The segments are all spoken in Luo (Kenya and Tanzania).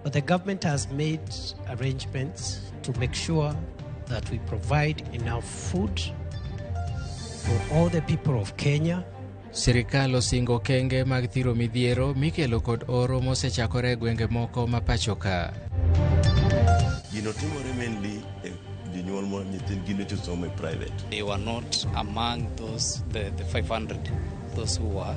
But the government has made arrangements to make sure that we provide enough food for all the people of Kenya. Sirikal osingo okenge mag thiro midhiero mikelo kod oro mosechakore e gwenge moko ma pacho ka. Gino timore mainly e jonyuol ma nyithindgi nyocha osomo e private. They were not among those, the 500, those who were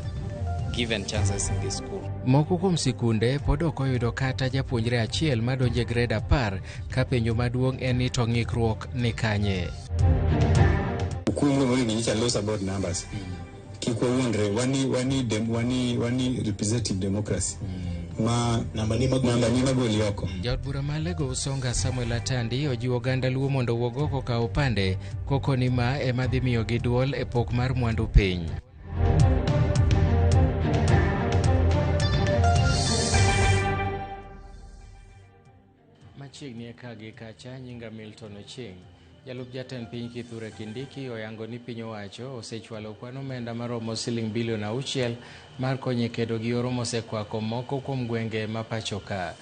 given chances in this school. Moko kuom sikunde pod ok oyudo kata japuonjre achiel madonjo e grade 10 ka penjo maduong' en ni to ng'ikruok ni kanye. Okumbo monego nyicha los about numbers. Kik wawuondre, wani representative democracy. Ma Namba ni magoli. Namba ni magoli oko. Jaod bura ma Alego Usonga Samuel Atandi ojiwo oganda Luo mondo owuog oko kaw opande koko ni ma ema dhi miyogi duol e pok mar mwandu piny. Machiegni e ka gi kacha, nyinga Milton Ochieng. Jalup jatend piny Kithure Kindiki oyango ni piny owacho osechwalo kwan omenda maromo siling bilion 6 mar konyo e kedo gi oro mosekwako moko kuom gwenge ma pacho ka.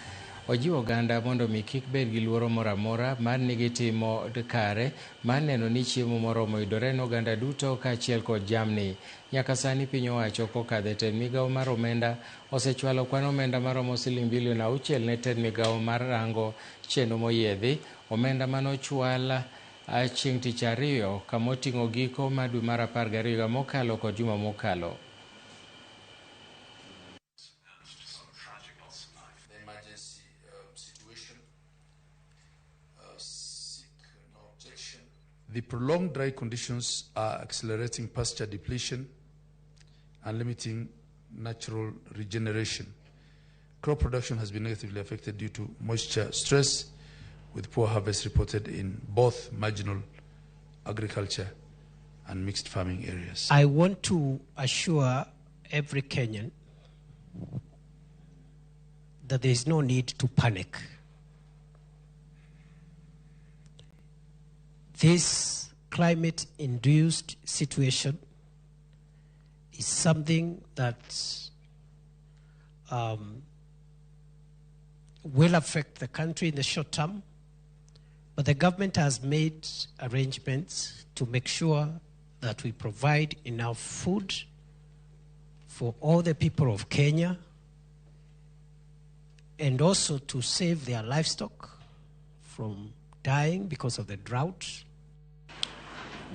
Ojiwo oganda mondo mi kik bed gi luoro moro amora mar ni gitimo kare mar neno ni chiemo moromo yudore ne oganda duto kaachiel kod jamni. Nyaka sani piny owacho kokadho e tend migawo mar omenda osechwalo kwan omenda maromo siling bilion 6 ne tend migawo mar rango chenro moyiedhi. Omenda manochwal chieng' tich ariyo kamoting'o giko mar dwe mar 12 higa mokalo kod juma mokalo. The prolonged dry conditions are accelerating pasture depletion and limiting natural regeneration. Crop production has been negatively affected due to moisture stress, with poor harvest reported in both marginal agriculture and mixed farming areas. I want to assure every Kenyan that there is no need to panic. This climate-induced situation is something that will affect the country in the short term, but the government has made arrangements to make sure that we provide enough food for all the people of Kenya and also to save their livestock from dying because of the drought.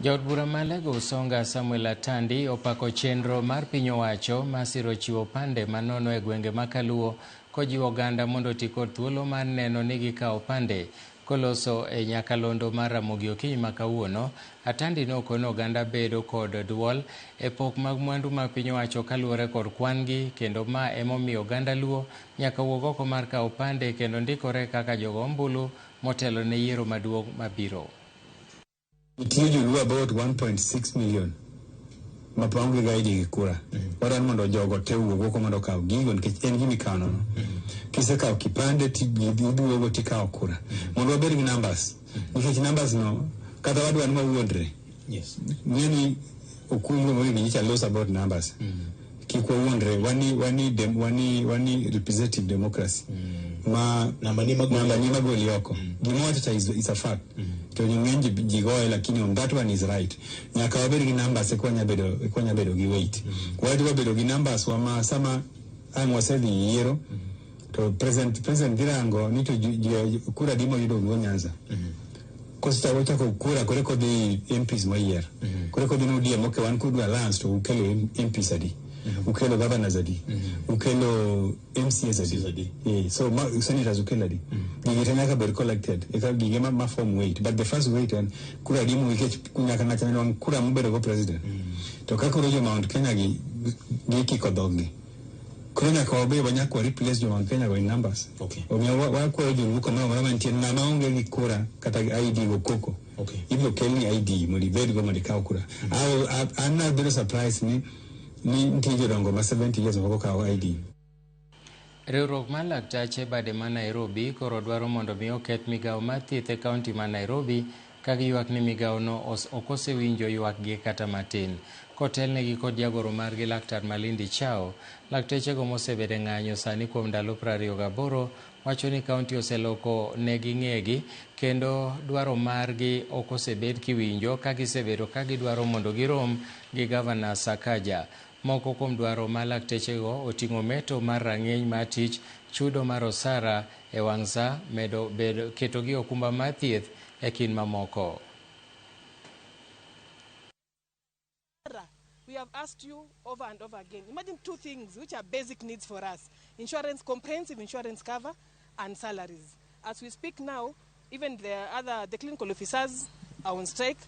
Jaod bura ma Alego Usonga Samuel Atandi opako chenro mar piny owacho masiro chiwo opande manono e gwenge ma Kaluo kojiwo oganda mondo oti kod thuolo mar neno ni gikawo opande. Koloso e nyakalondo mar Ramogi Okinyi ma kawuono, Atandi nokono oganda bedo kod duol e pok mag mwandu mag piny owacho kaluwore kod kwan gi, kendo ma emomiyo oganda Luo nyaka wuog oko mar kawo opande kendo ndikore kaka jogo ombulu motelo ne yiero maduong' mabiro. Nitie joluo about 1.6 million ma onge ga ID gi kura. Wadwaro mondo jogo te owuog oko mondo okaw gigo nikech en gima ikawo nono. Kisekawo kipande ti iduogo tikawo kura. Mondo wabed gi numbers. Nikech numbers no kata wadwa ni wawuondre. Ng'eni okumbo monego nyicha los about numbers. Kik wawuondre, wani representative democracy. Ma Namba ni magoli. Namba ni magoli oko. Gima wacho cha is a fact. To ng'eny ji goye, lakini on that one is right. Nyaka wabed gi numbers eka wanya bedo gi weight. Wadwa bedo gi numbers wa ma sama ang' wasedhi yiero, to president dhi rango ni to ji kura di moyudo Luo Nyanza. Kosechako chako kura kore kodhi M Ps moyier. Kore kodhi no ODM, okay, wan kodu alliance to ukelo M Ps adi. Ukelo governors adi. Ukelo M C As adi. M C As adi. Yeah, so senators ukelo adi. Gigi te nyaka bed collected. Eka gige ma form weight. But the first weight en kura adi nikech nyaka ng'ato nwang' kura mobedo go president. To ka koro jo Mount Kenya gi gikiko dhoggi. Koro nyaka wabe wanyaka wa replace jo Mount Kenya go in numbers. Omiyo wakwayo joluo kamoro amora mantie ng'ama onge gi kura kata gi ID go koko. Ibiro kelni ID mondo ibed go mondo ikaw kura. An nabedo surprise ni nitie jodongo ma 70 years moko kawo ID. Riwruok mar laktache bade ma Nairobi koro dwaro mondo mi oketh migawo mar thieth e kaunti ma Nairobi Ka giywak ni migawono ok osewinjo ywakgi kata matin. Kotelnegi kod jagoro margi Laktar Malindi Chao, laktechego mosebedo e ng'anyo sani kuom ndalo 28 wacho ni kaunti oseloko negi ng'egi kendo dwaro margi ok osebed kiwinjo ka gisebedo ka gidwaro mondo girom gi gavana Sakaja. Moko kuom dwaro ma laktechego oting'o meto mar rang'iny mar tich, chudo mar osara e wang' sa, medo bedo ketogi okumba mar thieth e kind mamoko. We have asked you over and over again. Imagine two things which are basic needs for us: insurance, comprehensive insurance cover, and salaries. As we speak now, even the clinical officers are on strike.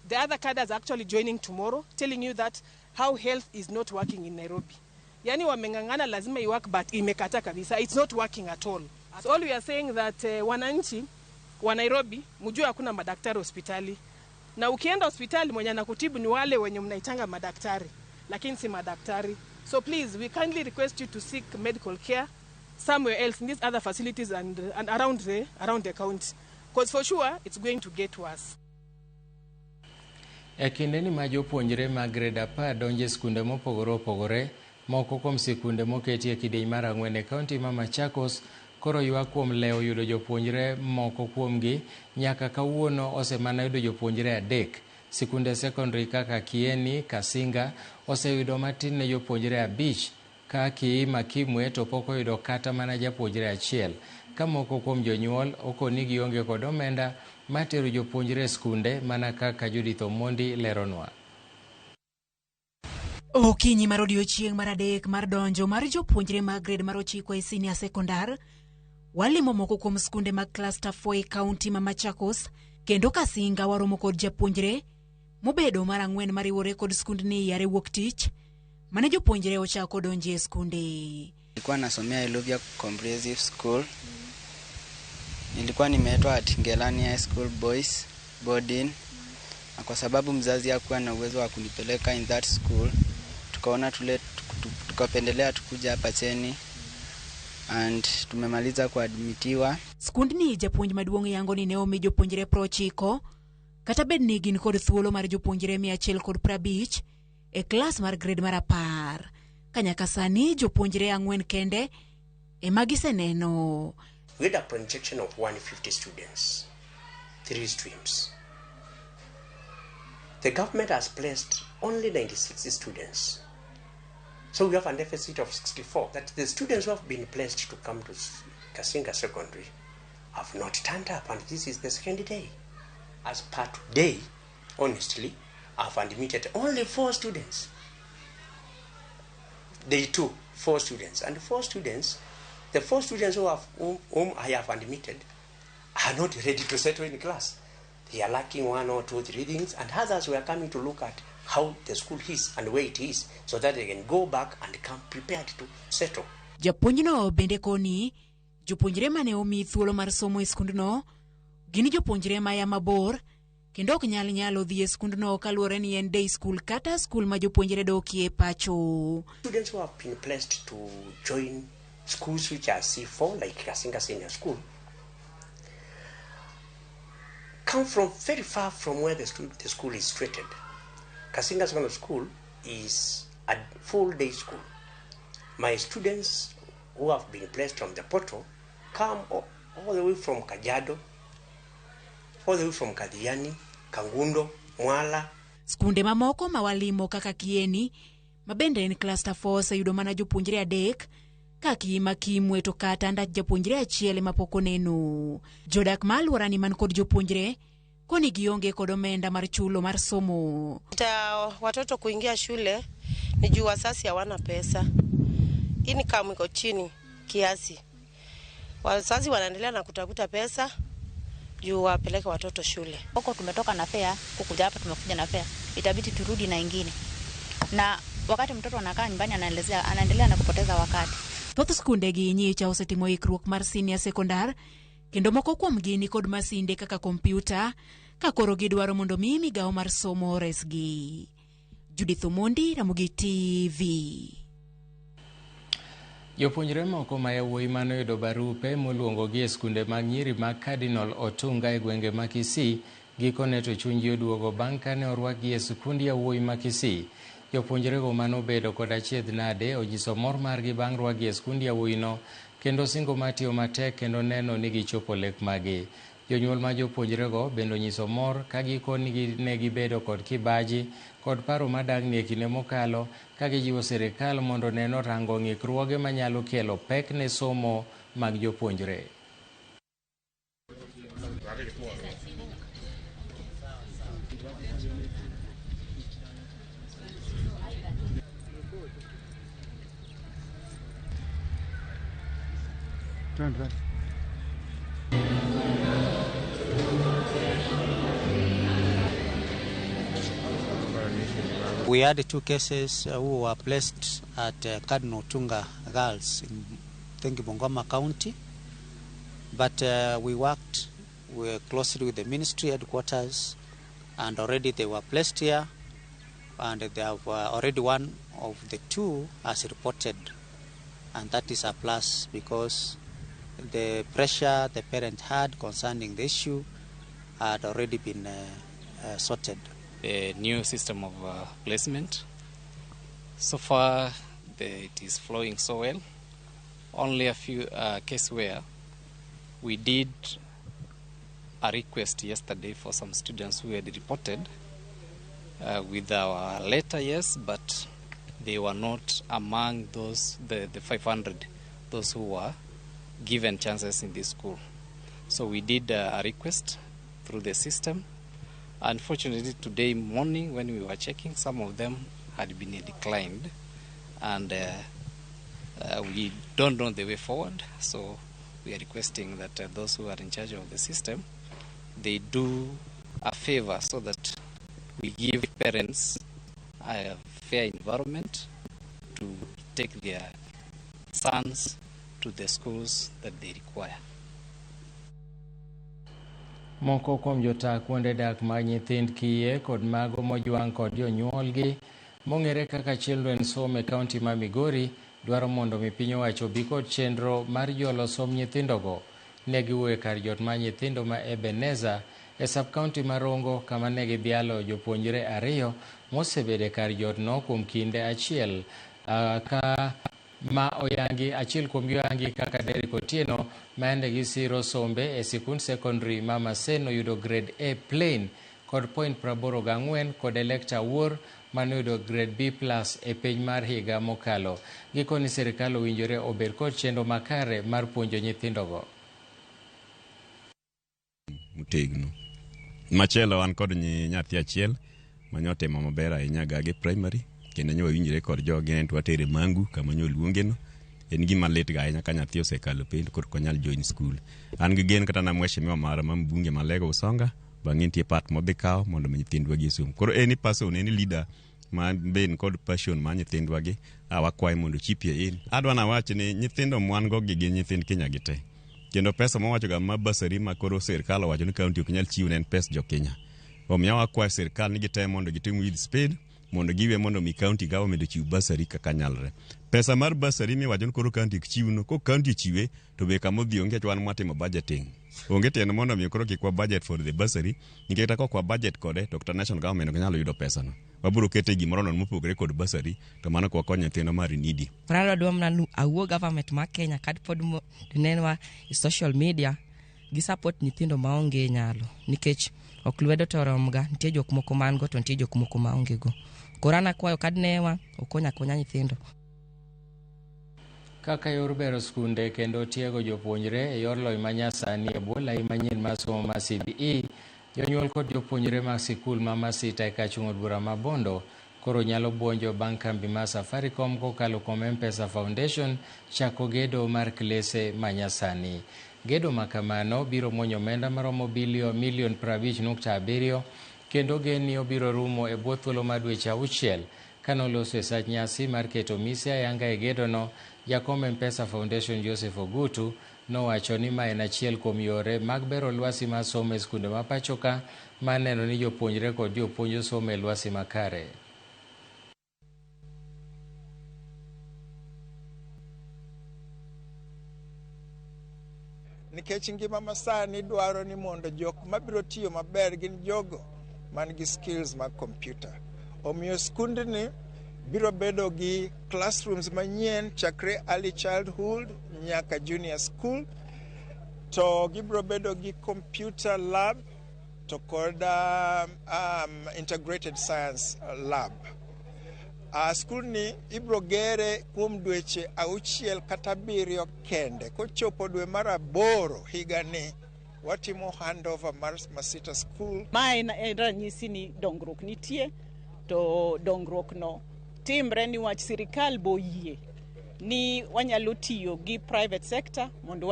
The other cadres are actually joining tomorrow, telling you that how health is not working in Nairobi. Yani wameng'ang'ana lazima iwork, but imekata kabisa. It's not working at all. So all we are saying that wananchi wa Nairobi, mjue hakuna madaktari hospitali. Na ukienda hospitali mwenye anakutibu ni wale wenye mnaitanga madaktari, lakini si madaktari. So please, we kindly request you to seek medical care somewhere else in these other facilities and around the county. Because for sure, it's going to get worse. E kindeni ma jopuonjre mag grade 10 donjo e skunde mopogore opogore, moko kuom sikunde moketi e kidieny mar 4 e kaunti ma Machakos koro ywak kuom lewo yudo jopuonjre moko kuomgi nyaka kawuono osemana yudo jopuonjre 3. Sikunde sekondari kaka Kieni, Kasinga oseyudo matin ne jopuonjre 5 ka Kiima Kimwe to pok oyudo kata mana japuonjre achiel. Ka moko kuom jonyuol okoni gionge kod omenda mar tero jopuonjre e skunde mana kaka Judith Omondi leronwa. Okinyi mar odiechieng' mar adek mar donjo mar jopuonjre mag grade mar 9 e senior sekondar, walimo moko kuom skunde mag cluster 4 e kaunti ma Machakos kendo Kasinga waromo kod japuonjre mobedo mar 4 mariwore kod skundni yare wuok tich mane jopuonjre ochako donjo e skunde. Nilikuwa nasomea Eluvia Comprehensive School. Nilikuwa nimeitwa at Ngelani High School Boys boarding, na kwa sababu mzazi hakuwa na uwezo wa kunipeleka in that school, tukaona tule tukapendelea tukuja hapa cheni and tumemaliza kuadmitiwa. Skundni japuonj maduong' yango ni ne omi jopuonjre 90 kata bed ni gin kod thuolo mar jopuonjre 150 e klas mar grade mar 10. Ka nyaka sani jopuonjre 4 kende ema giseneno. We had a projection of 150 students, 3 streams. The government has placed only 96 students. So we have a deficit of 64. That the students who have been placed to come to Kasinga Secondary have not turned up, and this is the second day. As per today, honestly, I've admitted only 4 students. Day 2, 4 students. And 4 students, the 4 students whom I have admitted are not ready to settle in class. They are lacking 1 or 2, 3 things, and others were coming to look at how the school is and where it is, so that they can go back and come prepared to settle. Japuonjno bende koni jopuonjre mane omi thuolo mar somo e skundno gin jopuonjre maya mabor kendo ok nyal nyalo dhi e skundno kaluwore ni en day school kata skul ma jopuonjre dokie pacho. Students who have been placed to join schools which are C4, like Kasinga Senior School, come from very far from where the school is situated. Kasinga Secondary School is a full day school. My students who have been placed on the portal come all the way from Kajiado, all the way from Kathiani, Kangundo, Mwala. Skunde mamoko ma walimo kaka Kieni, ma bende en cluster 4 oseyudo mana jopuonjre 3 ka Kiima Kimwe to kata ndach japuonjre achiel ema pok oneno. Jodak ma alworani man kod jopuonjre koni gionge kod omenda mar chulo mar somo. Ta watoto kuingia shule ni juu wazazi hawana pesa. Income iko chini kiasi. Wazazi wanaendelea na kutafuta pesa juu wapeleke watoto shule. Huko tumetoka na fare, kukuja hapa tumekuja na fare. Itabidi turudi na ingine. Na wakati mtoto anakaa nyumbani anaendelea na kupoteza wakati. Thoth skunde gi nyicha osetimo ikruok mar senior sekondar kendo moko kuomgi ni kod masinde kaka kompyuta ka koro gidwaro mondo mi migawo mar somo oresgi. Judith Omondi, Ramogi TV. Jopuonjre moko ma yawuoyi manoyudo barupe moluongogi e skunde mag nyiri mag Cardinal Otunga e gwenge ma Kisii Gikone to chunygi oduogo bang' kane orwakgi e sikund yawuoyi ma Kisii. Jopuonjrego manobedo kod achiedh nade onyiso mor margi bang' rwakgi e sikund yawuoyino kendo singo mar tiyo matek kendo neno ni gichopo lek maggi. Jonyuol ma jopuonjrego bende onyiso mor ka gikoni ne gibedo kod kibaji kod paro madangni e kinde mokalo ka gijiwo sirikal mondo neno rango ng'ikruoge manyalo kelo pek ne somo mag jopuonjre. We had two cases who were placed at Cardinal Tunga Girls in Bungoma County, but we worked closely with the ministry headquarters, and already they were placed here, and they have already one of the two has reported, and that is a plus because the pressure the parent had concerning the issue had already been sorted. The new system of placement, so far it is flowing so well. Only a few cases where we did a request yesterday for some students who had reported with our letter, yes, but they were not among those, the 500, those who were given chances in this school. So we did a request through the system. Unfortunately, today morning when we were checking, some of them had been declined, and we don't know the way forward. So we are requesting that those who are in charge of the system, they do a favor so that we give parents a fair environment to take their sons to the schools that they require. Moko kuom jotaa kuonde dak mag nyithind kiye kod mago mojwang' kod jonyuolgi mong'ere kaka Children's Home e kaunti ma Migori dwaro mondo mi piny owacho obi kod chenro mar jolo somb nyithindogo. Ne giwuoyo e kar jot mar nyithindo ma Ebenezer e sub kaunti ma Rongo kama ne gidhialo jopuonjre ariyo mosebedo e kar jotno kuom kinde achiel ka ma oyangi achiel kuomgi oyangi kaka Derrick Otieno ma ende gisiro sombe e sikund secondary ma Maseno yudo grade A plain kod point 84 kod Electa Wuor manoyudo grade B+ e piny mar higa mokalo. Gikoni sirikal owinjore obed kod chenro makare mar puonjo nyithindogo. Motegno. Machielo an kod nyathi achiel manyotimo maber ahinya Gage Primary kendo nyo winjre kod jogi en to watere Mangu kama nyo luongeno. En gima lit ga ahinya ka nyathi osekalo penj koro ok onyal join school. An gi gen kata na mheshimiwa mara ma mbunge Malego Usonga bang'e nitie part modhi kawo mondo mi nyithindwa gi som. Koro any person, any leader ma be kod passion mar nyithindwa gi wakwaye mondo chipie in. Adwa nawach ni nyithindo mwan go gi gin nyithind Kenya gi te. Kendo pesa mowacho ga ma bursary ma koro sirkal owacho ni county ok nyal chiwo ne en pes jo Kenya. Omiyo wakwayo sirkal ni gitem mondo gitim with speed mondo giwe mondo mi county government ochiw bursary kaka nyalre. Pesa mar bursary miwacho ni koro county ok chiwno, ko county ochiwe to be kama odhi onge wan mwatimo budgeting. Onge tiende mondo mi koro kik wa budget for the bursary nikech kata kok wa budget kode to kata national government ok nyal yudo pesano. Wabiro kete gimoro nono mopogore kod bursary to mano ok wakonyo nyithindo mar needy. Koro adwa mana ni awuo government ma Kenya kad pod nenwa e social media gi support nyithindo maonge nyalo nikech ok lwedo to oromga, nitie jok moko man go to nitie jok moko maonge go. Koro an akwayo kad newa okonya akonya nyithindo. Kaka yor bero skunde kendo tiego jopuonjre e yor lony manyasani e bwo lai manyien mar somo mar CBE, jonyuol kod jopuonjre mag sikul ma Masita e kachung' od bura ma Bondo koro nyalo buonjo bang' kambi mar Safaricom kokalo kuom M-Pesa Foundation chako gedo mar klese manyasani. Gedo makamano biro muonyo omenda maromo milion 50.7 kendo geni obiro rumo e bwo thuolo mar dweche 6. Kanoloso e sach nyasi mar keto mise ayanga e gedono, jakom M-Pesa Foundation Joseph Ogutu nowacho ni ma en achiel kuom yore mag bero lwasi mar somo e skunde ma pachoka mar neno ni jopuonjre kod jopuonj osomo e lwasi makare. Ni Nikech ngima masani dwaro ni mondo jok mabiro tiyo maber gin jogo man gi skills mag kompyuta. Omiyo skundni biro bedo gi classrooms manyien chakre early childhood nyaka junior school, to gibiro bedo gi computer lab to kod integrated science lab. Skulni ibiro gere kuom dweche 6 kata 7 kende. Kochopo dwe mar 8 higani, watimo handover mar Masita School. Ma en ranyisi ni dongruok nitie, to dongruok no timre niwach sirikal boyie ni wanyalo tiyo gi private sector mondo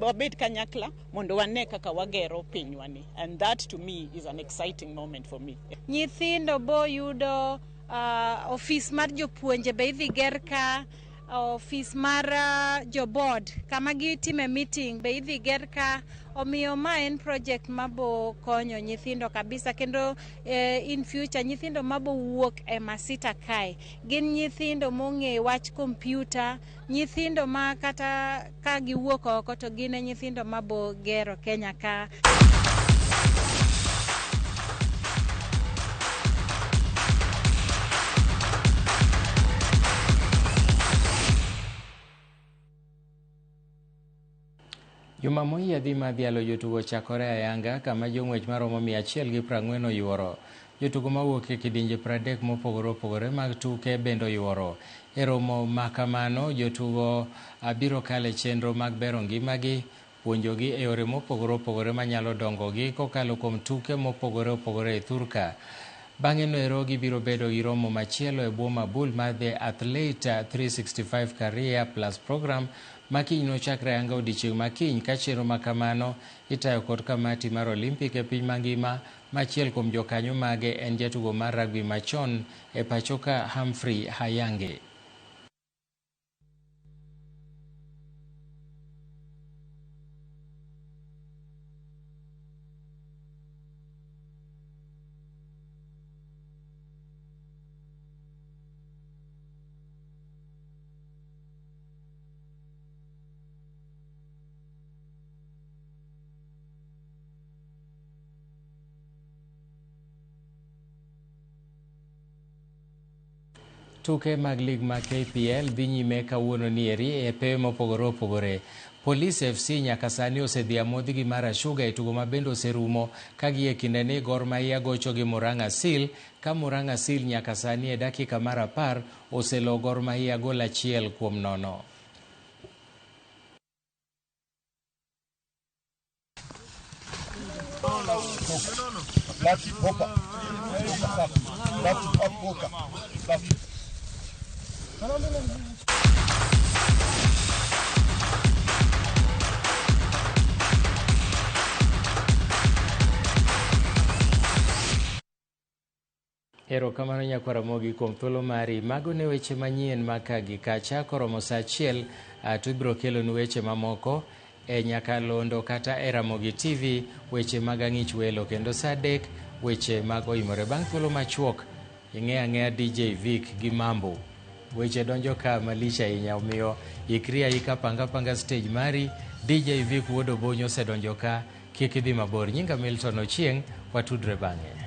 wabed kanyakla mondo wane kaka wagero pinywani, and that to me is an exciting moment for me. Nyithindo bo yudo ofis mar jopuonje be idhi ger ka, ofis mar jo board kama gitime meeting be idhi ger ka. Omiyo ma en project mabo konyo nyithindo kabisa, kendo in future nyithindo mabo wuok e Masita kae gin nyithindo mong'e wach kompyuta, nyithindo ma kata ka giwuok oko to gin e nyithindo mabo gero Kenya ka. Juma moyiedhi mar dhialo jotugo chakore ayanga kama jong'wech maromo 140 oyuoro. Jotugo mawuok e kidienje 30 mopogore opogore mag tuke bende oyuoro. E romo ma kamano, jotugo biro kalo e chenro mag bero ngimagi, puonjogi e yore mopogore opogore manyalo dongogi kokalo kuom tuke mopogore opogore e thurka. Bang'e noero gibiro bedo gi romo machielo e bwo mabul mar The Athlete 365 Career Plus Program ma kiny nochakre ayanga odiechieng' ma kiny ka chenro ma kamano itayo kod kamati mar Olympic e piny mangima ma achiel kuom jokanyo mage en jatugo mar rugby machon e pachoka Humphrey Hayange. Tuke mag lig ma KPL dhi nyime kawuono nieri e pewe mopogore opogore. Police FC nyaka sani osedhi amodhi gi Mara Sugar e tugo ma bende oserumo ka gie kindeni Gor Mahia gocho gi Murang'a Seal, ka Murang'a Seal nyaka sani e dakika mar 10 oselo Gor Mahia gol 1-0. Erokamano nyakwar Ramogi kuom thuolo mari. Mago ne weche manyien ma ka gi kacha koromo saa 1 to ibiro kelonu weche mamoko e Nyakalondo kata e Ramogi TV, weche mag ang'ich welo, kendo saa 3 weche mag oimore. Bang' thuolo machuok ing'e ang'eya DJ Vic gi Mambo. Weche donjo ka malich ahinya, omiyo ikri aika, panga panga stage mari. DJ Vic wuod Obonyo osedonjo ka, kik idhi mabor. Nyinga Milton Ochieng', watudre bang'e.